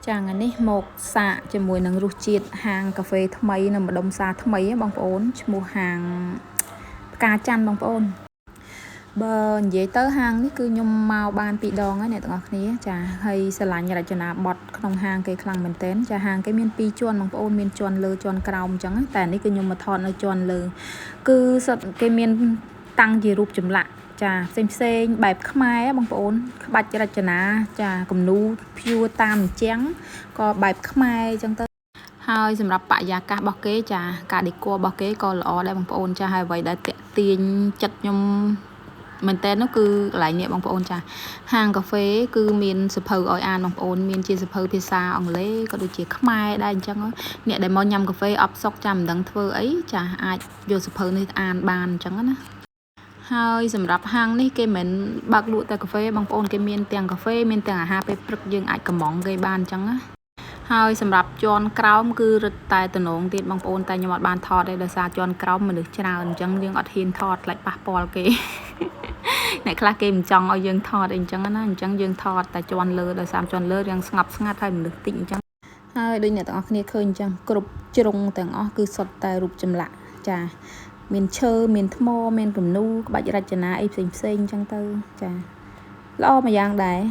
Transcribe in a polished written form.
ចាថ្ងៃនេះមកសាកជាមួយនឹងរសជាតិហាងកាហ្វេថ្មីនៅម្ដុំផ្សារថ្មីហ៎បងប្អូនឈ្មោះហាងផ្កាច័ន្ទបងប្អូនបើនិយាយទៅហាងនេះគឺខ្ញុំមកបានពីរដងហើយអ្នកទាំងអស់គ្នាចាហើយស្រឡាញ់រចនាបថក្នុងហាងគេខ្លាំងមែនទែនចាហាងគេមានពីរជាន់បងប្អូនមានជាន់លើជាន់ក្រោមអញ្ចឹងតែនេះគឺខ្ញុំមកថតនៅជាន់លើគឺសុទ្ធគេមានតាំងជារូបចម្លាក់ចាផ្សេងផ្សេងបែបខ្មែរបងប្អូនក្បាច់រចនាចាគំនូព្យួរតាមអញ្ចឹងក៏បែបខ្មែរអញ្ចឹងទៅហើយសម្រាប់បរិយាកាសរបស់គេចាការ decor របស់គេក៏ល្អដែរបងប្អូនចាហើយអ្វីដែលតាក់ទាញចិត្តខ្ញុំមែនតើនោះគឺកន្លែងនេះបងប្អូនចាហាងកាហ្វេគឺមានសៀវភៅឲ្យអានបងប្អូនមានជាសៀវភៅភាសាអង់គ្លេសក៏ដូចជាខ្មែរដែរអញ្ចឹងអ្នកដែលមកញ៉ាំកាហ្វេអផ្សុកចាំមិនដឹងធ្វើអីចាអាចយកសៀវភៅនេះអានបានអញ្ចឹងណាហើយសម្រាប់ហាងនេះគេមិនបើកលក់តែកាហ្វេបងប្អូនគេមានទាំងកាហ្វេមានទាំងអាហារពេលព្រឹកយើងអាចកម្ម៉ង់គេបានអញ្ចឹងណាហើយសម្រាប់ជាន់ក្រោមគឺរឹតតែតំណងទៀតបងប្អូនតែខ្ញុំអត់បានថតទេដោយសារជាន់ក្រោមមនុស្សច្រើនអញ្ចឹងយើងអត់ហ៊ានថតខ្លាចប៉ះពាល់គេ អ្នកខ្លះគេមិនចង់ឲ្យយើងថតអីអញ្ចឹងណាអញ្ចឹងយើងថតតែជាន់លើដោយសារជាន់លើរាងស្ងប់ស្ងាត់ហើយមនុស្សតិចអញ្ចឹងហើយដូចអ្នកទាំងអស់គ្នាឃើញអញ្ចឹងគ្រប់ជ្រុងទាំងអស់គឺសុទ្ធតែរូបចម្លាក់ចាមានឈើមានថ្មមានគំនូក្បាច់រចនាអីផ្សេងផ្សេងអញ្ចឹងទៅចាល្អមួយយ៉ាងដែរ។